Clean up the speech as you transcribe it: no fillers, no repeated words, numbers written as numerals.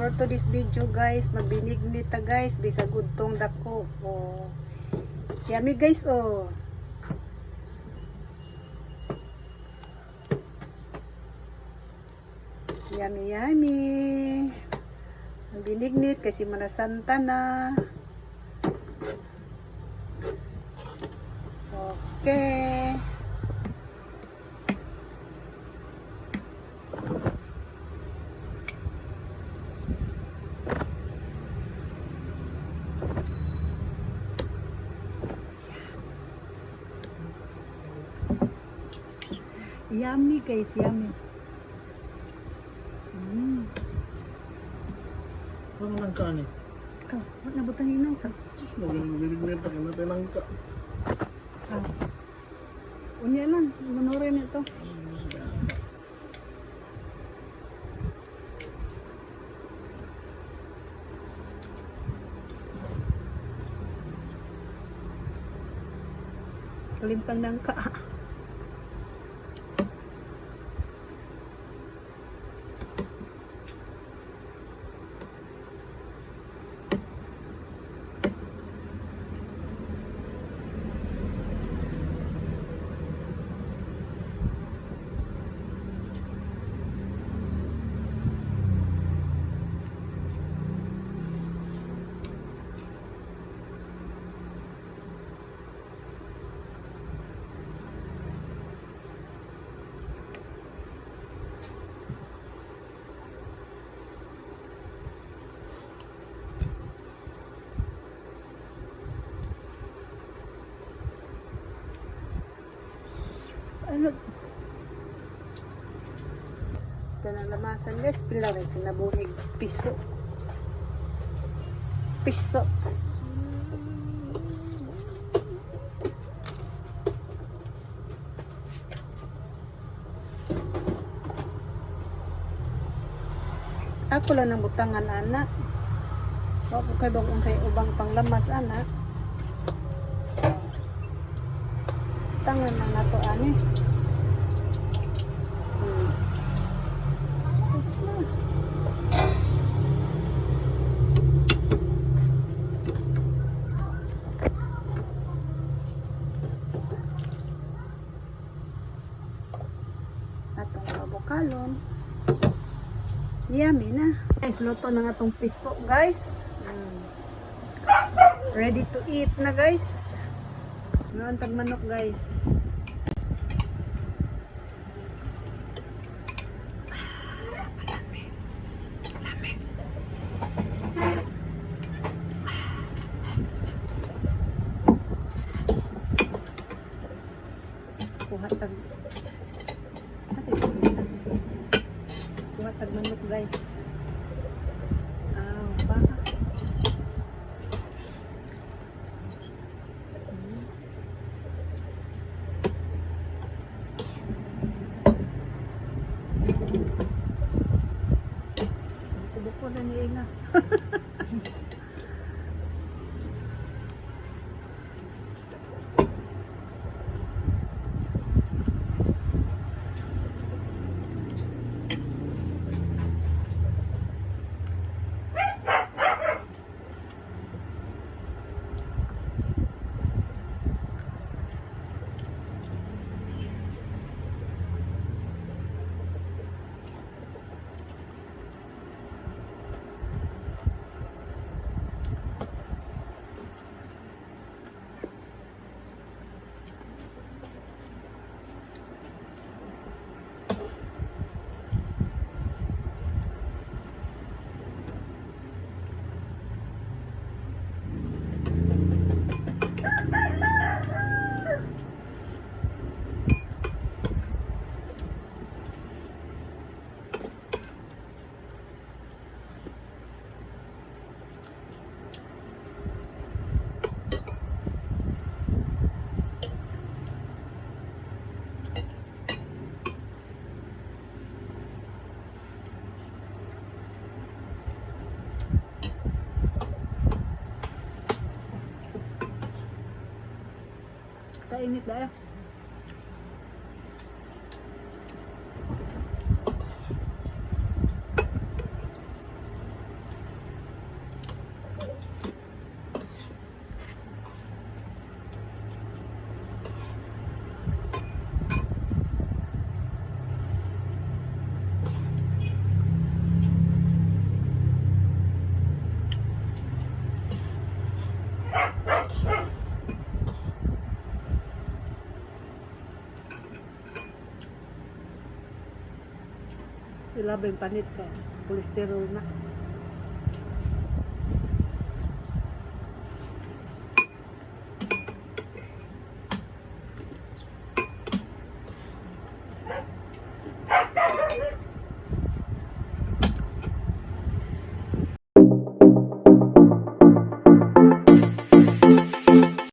For today's video, guys, magbinignit ta, guys, bisag udtong dako. Oh. Yummy, guys, oh. Yummy, yummy. Ang binignit kasi Semana Santa na. Okay. Yummy, guys, yummy. Ano lang ka ni? Oh, what na butang inong ka? Sus, magbinignit ka na tayo lang ka. Ah. Unya lang, lunurin ito. Kalimtang nang ka. Ano? Ito na lamasan, guys. Pila rin kinabuhig. Piso. Piso. Ako lang ng butangan, anak. Wa ko kay bang unsay ubang panglamas, anak. Tangan na nato ani. It's na. Atong abukalon. Yummy na. Guys, luto na nga atong piso, guys. Ready to eat na, guys. Noon tag manok, guys. Kuha tag Ate, kuha tag manok, guys. Ah, baka. Buko na niya nga. Kainit dahil. Ilabing panit ka. Kolesterol na.